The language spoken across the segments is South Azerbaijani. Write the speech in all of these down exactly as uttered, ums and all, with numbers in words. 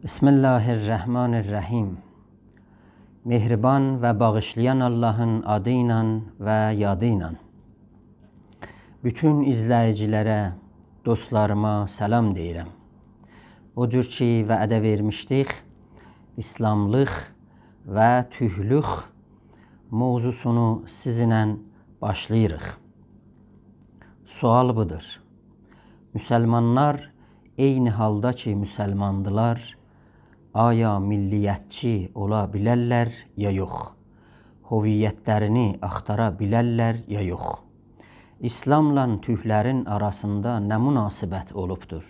بسم الله الرحمن الرحیم. مهربان و باغیشلایان آللاهین آدی ایله و یادی ایله. بوتون ایزله‌ییجی‌لره، دوستلاریما سلام دئییرم. او جور کی، وعده وئرمیشدیک، ایسلاملیق و تورکلوک موضوعسونو سیزینله باشلاییریق. سؤال بودور. مسلمانلار عینی حالدا کی مسلماندیلار، آیا ملیتچی اولا بیلرلر یا یوخ؟ هویتلرینی آختارا بیلرلر یا یوخ؟ ایسلاملا تورکلرین آراسیندا نه مناسبت اولوبدور؟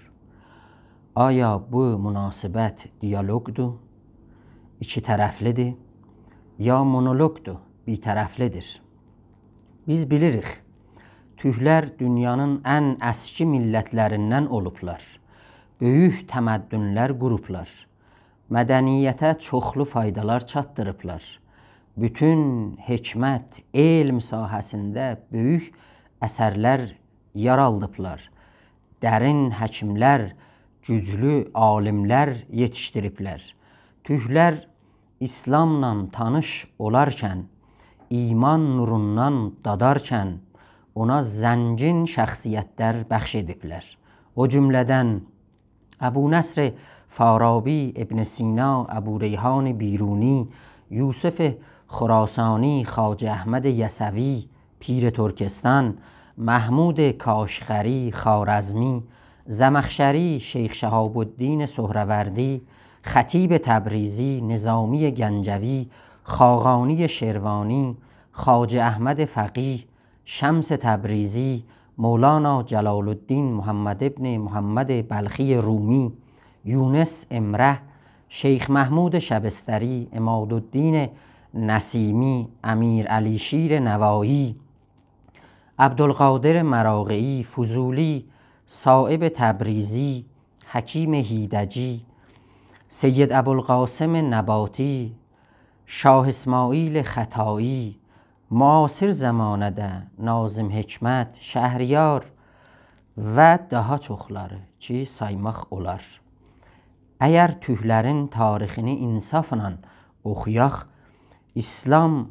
آیا بو مناسبت دیالوقدور، ایکی طرفلی‌دیر، یا مونولوقدور، بیر طرفلی‌دیر؟ بیز بیلیریک، تورکلر دونیانین ان اسکی ملیتلریندن اولوبلار. بؤیوک تمدنلر قوروبلار. مدنیته چوخلو فایدالار چاتدیریبلار. بوتون حکمت، علم ساحه‌سینده بؤیوک اثرلر یارادیبلار. درین حکیملر، گوجلو عالیملر یئتیشدیریبلر. تورکلر ایسلاملا تانیش اولارکن، ایمان نوروندان دادارکن اونا زنگین شخصیتلر بخش ائدیبلر. او جمله‌دن ابونصر فارابی، ابن سینا، ابوریحان بیرونی، یوسف خراسانی، خواجه احمد یسوی، پیر ترکستان، محمود کاشغری، خوارزمی، زمخشری، شیخ شهاب‌الدین سهروردی، خطیب تبریزی، نظامی گنجوی، خاقانی شروانی، خواجه احمد فقیه، شمس تبریزی، مولانا جلال‌الدین محمد ابن محمد بلخی رومی، یونس امره، شیخ محمود شبستری، عمادالدین نسیمی، امیر علیشیر نوایی، عبدالقادر مراغه‌ای، فضولی، صائب تبریزی، حکیم هیدجی، سید ابوالقاسم نباتی، شاه اسماعیل خطایی، معاصر زمانه‌ده ناظم حکمت، شهریار و داها چوخلاری کی سایماق اولار. اگر تورکلرین تاریخینی انصافلا اوخویاق، ایسلام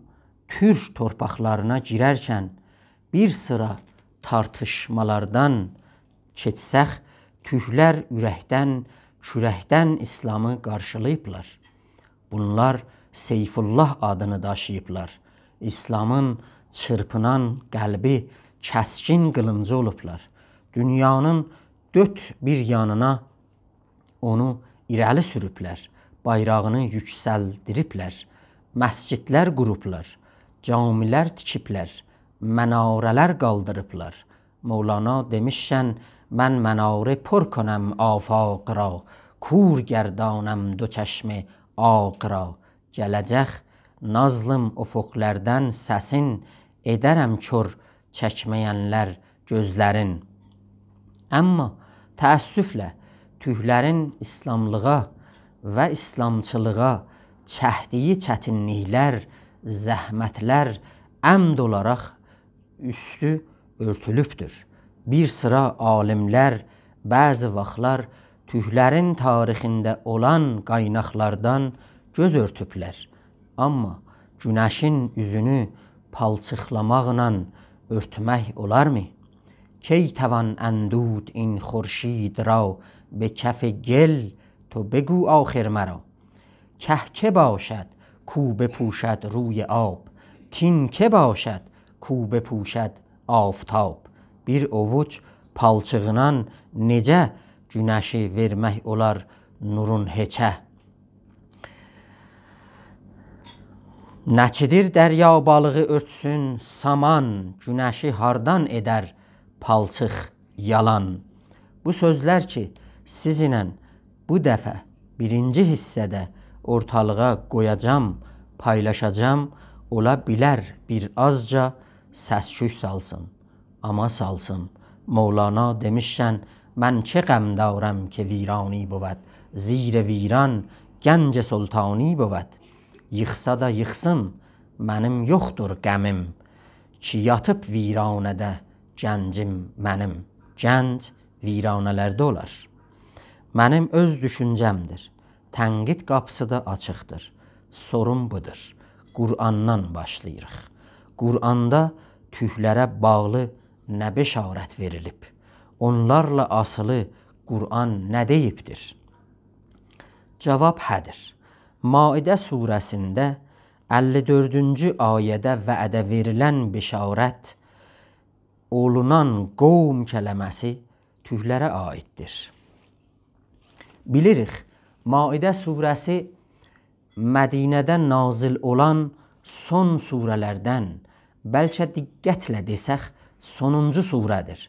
تورک تورپاقلارینا گیررکن بیر سیرا تارتیشمالاردان کئچسک، تورکلر اورکدن، کورکدن ایسلامی قارشیلاییبلار. بونلار سیف‌الله آدینی داشیییبلار. ایسلامین چیرپینان قلبی، کسکین قیلینجی اولوبلار. دونیانین دؤرد بیر یانینا اونو ایره‌لی سوروبلر، بایراغینی یوکسلدیریبلر، مسجدلر قوروبلار، جامیلر تیکیبلر، مناره‌لر قالدیریبلار. مولانا دئمیشکن: «من مناره پر کنم آفاق را، کور گردانم دو چشم عاق را.» گله‌جک نازلیم افقلردن سسین، ائدرم کور چکمه‌ینلر گؤزلرین. اما تأسفله تورکلرین ایسلاملیغا و ایسلامچیلیغا چکدیگی چتینلیکلر، زحمتلر عمد اولاراق اوستو اؤرتولوبدور. بیر سیرا عالیملر بعضی واختلار تورکلرین تاریخینده اولان قایناقلاردان گؤز اؤرتوبلر. اما گونشین اوزونو پالچیقلاماقلا اؤرتمک اولارمی؟ «کی توان اندود این خورشید را به کف گل، تو بگو آخر مرا.» کهکه باشد کو بپوشد روی آب، طین که باشد کو بپوشد آفتاب. بیر اوووج پالچیغینان نئجه گونشی وئرمک اولار نورون هئچه؟ نه‌چیدیر دریا بالیغی اؤرتسون سامان، گونشی هاردان ائدر پالچیق یالان؟ بو سؤزلر کی سیزینله بو دفعه بیرینجی حیصه‌ده اورتالیغا قویاجام، پایلاشاجام، اولا بیلر بیر آزجا سس-کوی سالسین. اما سالسین. مولانا دئمیشکن: «من چه غم دارم که ویرانی بود، زیر ویران گنج سلطانی بود.» ییخسا دا ییخسین، منیم یوخدور غمیم کی یاتیب ویرانه‌ده گنجیم منیم. گنج ویرانه‌لرده اولار. منیم اؤز دوشونجه‌مدیر. تنقید قاپیسی دا آچیقدیر. سورون بودور. قرآندان باشلاییریق. قرآندا تورکلره باغلی نه بشارت وئریلیب؟ اونلارلا آسیلی قرآن نه دئییبدیر؟ جواب هه‌دیر. مائده سوره‌سینده اللی دؤردونجو آیه‌ده وعده وئریلن بشارت اولونان قوم کلمه‌سی تورکلره عایددیر. بیلیریک، مائده سوره‌سی مدینه‌ده نازل اولان سون سوره‌لردن، بلکه دقتله دئسک، سونونجو سوره‌دیر.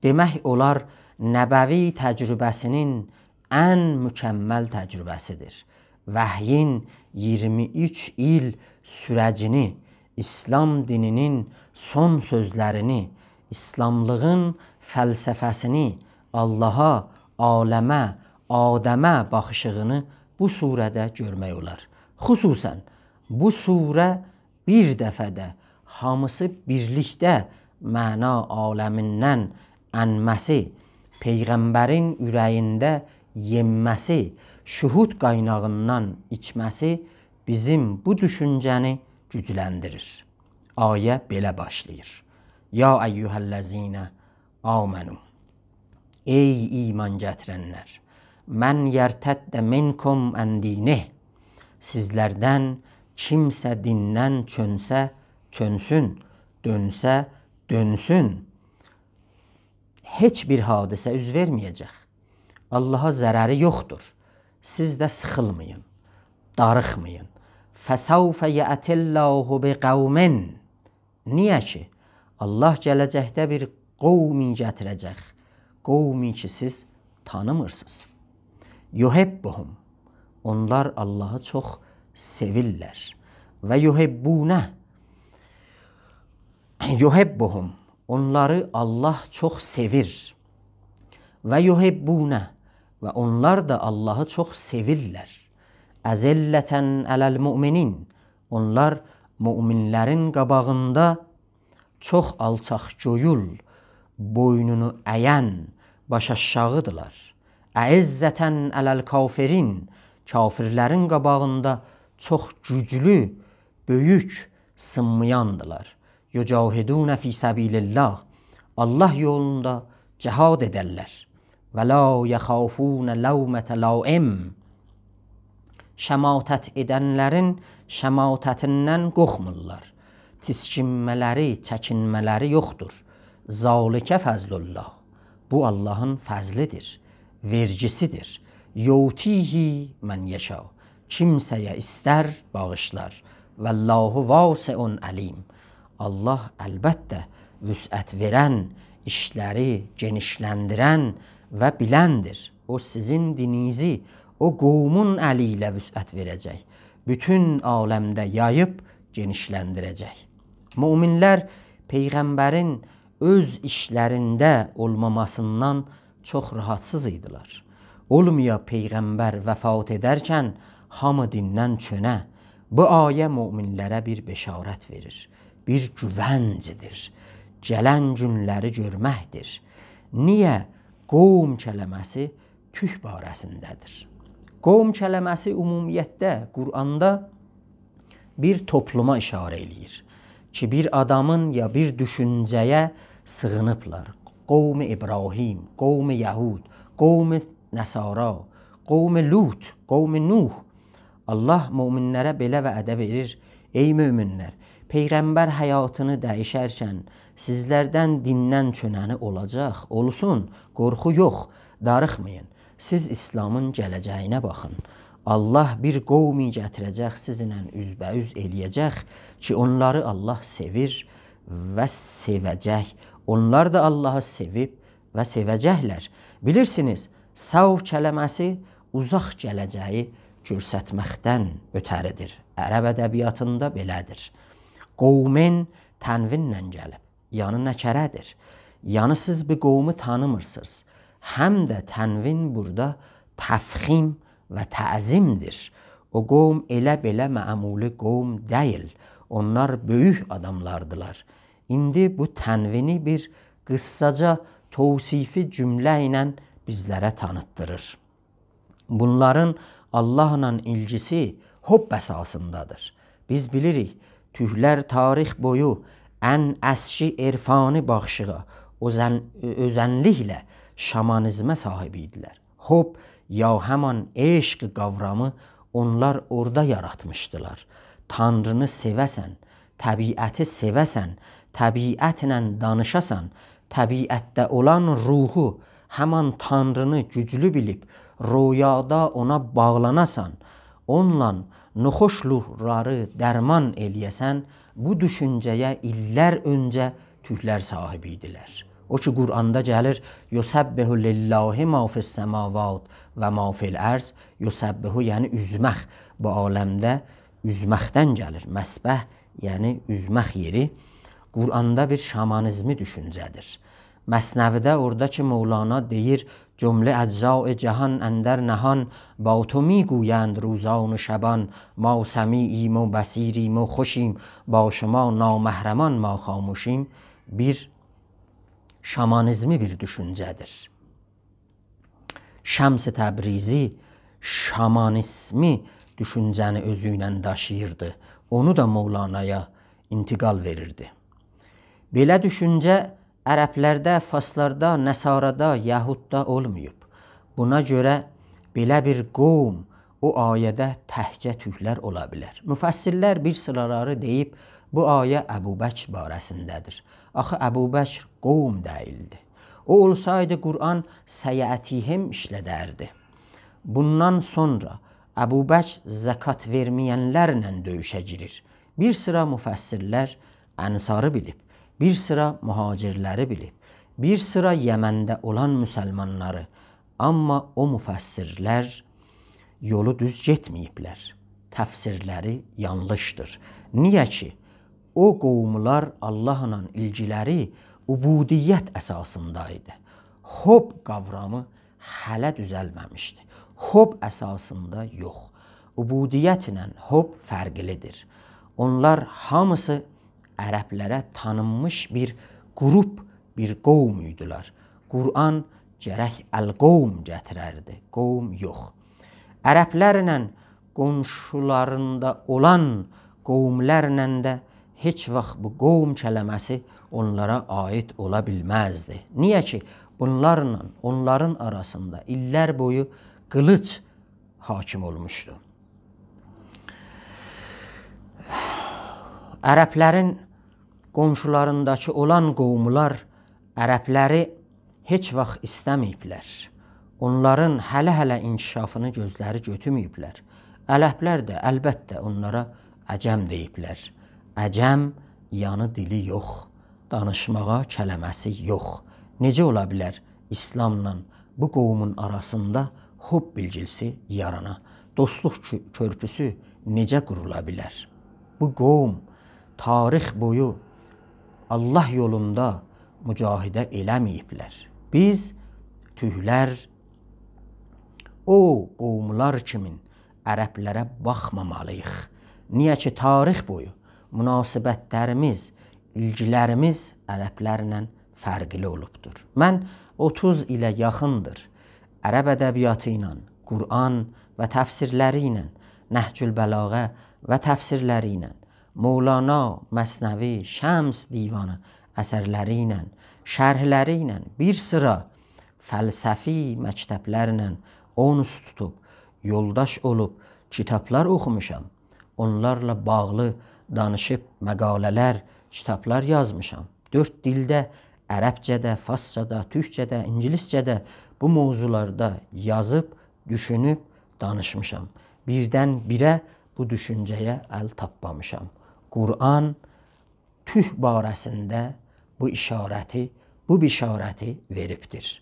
دئمک اولار، نبوی تجربه‌سینین ان مکمل تجربه‌سیدیر. وحیین اییرمی اوچ ایل سورجینی، ایسلام دینینین سون سؤزلرینی، ایسلاملیغین فلسفه‌سینی، آللاها، عالمه، آدمه باخیشیغینی بو سوره‌ده گؤرمک اولار. خصوصاً بو سوره بیر دفعه‌ده هامیسی بیرلیکده معنا عالمیندن انمه‌سی، پیغمبرین اوره‌یینده یئنمه‌سی، شهود قایناغیندان ایچمه‌سی بیزیم بو دوشونجه‌نی گوجلندیریر. آیه بئله باشلاییر: «یا ایها الذین آمنوا»، ای ایمان گتیرنلر، «من یرتد منکم عن دینه»، سیزلردن کیمسه دیندن چؤنسه، چؤنسون، دؤنسه، دؤنسون، هئچ بیر حادثه اوز وئرمه‌یه‌جک. آللاها ضرری یوخدور. سیز ده سیخیلمایین، داریخمایین. «فسوف یأتی الله بقوم»، نییه کی، آللاه گله‌جکده بیر قومی گتیره‌جک. قومی کی، سیز تانیمیرسینیز. «یحبهم»، اونلار آللاهی چوخ سئویرلر. «و یحبونه»، «یحبهم»، اونلاری آللاه چوخ سئویر. «و یحبونه»، و اونلار دا آللاهی چوخ سئویرلر. «أذلة علی المؤمنین»، اونلار مؤمنلرین قاباغیندا چوخ آلچاق‌گؤیول، بوینونو اَین، باش آشاغیدیرلار. «أعزة علی الکافرین»، کافرلرین قاباغیندا چوخ گوجلو، بؤیوک، سینمایاندیلار. «یجاهدون فی سبیل الله»، آللاه یولوندا جهاد ائدرلر. «ولا یخافون لومة لائم»، شماتت ائدنلرین شماتتیندن قورخمورلار. تیسکینمه‌لری، چکینمه‌لری یوخدور. «ذلک فضل الله»، بو آللاهین فضلیدیر، وئرگیسیدیر. «یؤتیه من یشاء»، کیمسه‌یه ایستر، باغیشلار. «والله واسع علیم»، آللاه البته وسعت وئرن، ایشلری گئنیشلندیرن و بیلندیر. او سیزین دینینیزی او قومون الی ایله وسعت وئره‌جک. بوتون عالمده یاییب گئنیشلندیره‌جک. مؤمنلر پیغمبرین اؤز ایچلرینده اولماماسیندان چوخ راحاتسیز ایدیلر. اولمایا پیغمبر وفات ائدرکن هامی دیندن چؤنه، بو آیه مؤمنلره بیر بشارت وئریر، بیر گوونجدیر، گلن گونلری گؤرمکدیر. نییه قوم کلمه‌سی تورک باره‌سینده‌دیر؟ قوم کلمه‌سی عمومیتده قرآندا بیر توپلوما اشاره ائله‌ییر کی، بیر آدامین یا بیر دوشونجه‌یه سیغینیبلار. قوم ابراهیم، قوم یهود، قوم نصارا، قوم لوط، قوم نوح. آللاه مؤمنلره بئله وعده وئریر: «ای مؤمنلر، پیغمبر حیاتینی دییشرکن سیزلردن دیندن چؤننی اولاجاق، اولسون، قورخو یوخ، داریخمایین. سیز ایسلامین گله‌جه‌یینه باخین. آللاه بیر قومی گتیره‌جک، سیزینله اوزبه‌اوز ائله‌یه‌جک کی، اونلاری آللاه سئویر و سئوه‌جک. اونلار دا آللاهی سئویب و سئوه‌جکلر.» بیلیرسینیز، «سوف» کلمه‌سی اوزاق گله‌جه‌یی گؤسترمکدن اؤتریدیر. عرب ادبیاتیندا بئله‌دیر. «قوم» تنوینله گلیب، یعنی نکره‌دیر. یعنی سیز بو قومو تانیمیرسینیز. هم ده تنوین بورادا تفخیم و تعظیمدیر. او قوم ائله بئله معمولی قوم دئییل. اونلار بؤیوک آداملاردیلار. ایندی بو تنوینی بیر قیسساجا توصیفی جمله ایله بیزلره تانیتدیریر. بونلارین آللاهلا ایلگیسی حب اساسیندادیر. بیز بیلیریک، تورکلر تاریخ بویو ان اسکی عرفانی باخیشیغا، اؤزن-، اؤزنلیکله شامانیزمه صاحیب ایدیلر. حب یا همان عشق قاورامی اونلار اورادا یاراتمیشدیلار. تانرینی سئوه‌سن، طبیعتی سئوه‌سن، طبیعتله دانیشاسان، طبیعتده اولان روحو، همان تانرینی گوجلو بیلیب، رؤیادا اونا باغلاناسان، اونونلا ناخوشلوقلاری درمان ائله‌یه‌سن، بو دوشونجه‌یه ایللر اؤنجه تورکلر صاحیب ایدیلر. او کی، قرآندا گلیر، «یسبح لله ما فی السماوات و ما فی الارض»، یسبح، یعنی اوزمک، بو عالمده اوزمکدن گلیر. مسبح، یعنی اوزمک یئری. قرآندا بیر شامانیزمی دوشونجه‌دیر. مثنوی‌ده اورادا کی، مولانا دئییر، «جمله اجزای جهان اندر نهان، با تو می‌گویند روزان و شبان، ما سمیعیم و بصیریم و خوشیم، با شما نامحرمان ما خامشیم.» بیر شامانیزمی بیر دوشونجه‌دیر. شمس تبریزی شامانیزمی دوشونجه‌نی اؤزو ایله داشیییردی. اونو دا مولانایا انتقال وئریردی. بئله دوشونجه عربلرده، فارسلاردا، نصارادا، یهوددا اولماییب. بونا گؤره بئله بیر قوم او آیه‌ده تکجه تورکلر اولا بیلر. مفسرلر بیر سیرالاری دئییب، بو آیه ابوبکر باره‌سینده‌دیر. آخی ابوبکر قوم دئییلدی. او اولسایدی، قرآن «سیأتیهم» ایشلدردی. بوندان سونرا ابوبکر زکات وئرمه‌ینلرله دؤیوشه گیریر. بیر سیرا مفسرلر انصاری بیلیب، بیر سیرا مهاجرلری بیلیب، بیر سیرا یمنده اولان مسلمانلاری. آمما او مفسرلر یولو دوز گئتمه‌ییبلر. تفسیرلری یانلیشدیر. نییه کی، او قوملار آللاهلا ایلگیلری عبودیت اساسیندا ایدی. حب قاورامی هله دوزلمه‌میشدی. حب اساسیندا یوخ. عبودیتله حب فرقلیدیر. اونلار هامیسی عربلره تانینمیش بیر گروپ، بیر قوم ایدیلر. قرآن گرک القوم گتیرردی، قوم یوخ. عربلرله قونشولاریندا اولان قوملرله ده هئچ واخت بو قوم کلمه‌سی اونلارا عایید اولا بیلمزدی. نییه کی، بونلارلا اونلارین آراسیندا ایللر بویو قیلینج حاکم اولموشدو. عربلرین قونشولارینداکی اولان قوملار عربلری هئچ واخت ایسته‌مه‌ییبلر. اونلارین هله-هله انکشافینی گؤزلری گؤتورمه‌ییبلر. عربلر ده، البته، اونلارا عجم دئییبلر. عجم، یعنی دیلی یوخ، دانیشماغا کلمه‌سی یوخ. نئجه اولا بیلر ایسلاملا بو قومون آراسیندا حب ایلگیسی یارانا؟ دوستلوق کؤ-، کؤرپوسو نئجه قورولا بیلر؟ بو قوم تاریخ بویو آللاه یولوندا مجاهده ائله‌مه‌ییبلر. بیز، تورکلر، او قوملار کیمین عربلره باخمامالیییق. نییه کی، تاریخ بویو مناسبتلریمیز، ایلگیلریمیز عربلرله فرقلی اولوبدور. من اوتوز ایله یاخیندیر عرب ادبیاتی ایله، قرآن و تفسیرلری ایله، نهج‌البلاغه و تفسیرلری ایله، مولانا، مثنوی، شمس دیوانی اثرلری ایله، شرحلری ایله، بیر سیرا فلسفی مکتبلرله اونس توتوب، یولداش اولوب، کیتابلار اوخوموشام. اونلارلا باغلی دانیشیب، مقاله‌لر، کیتابلار یازمیشام. دؤرد دیلده، عربجه‌ده، فارسجادا، تورکجه‌ده، اینگیلیسجه‌ده بو موضوعلاردا یازیب، دوشونوب، دانیشمیشام. بیردن بیره بو دوشونجه‌یه ال تاپمامیشام. قرآن تورک باره‌سینده بو اشارتی، بو بشارتی وئریبدیر.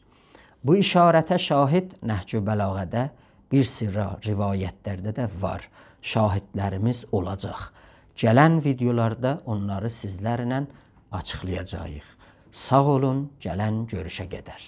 بو اشارته شاهد نهج‌البلاغه‌ده، بیر سیرا روایتلرده ده وار. شاهدلریمیز اولاجاق. گلن ویدئولاردا اونلاری سیزلرله آچیقلایاجاغیق. ساغ اولون، گلن گؤروشه قدر.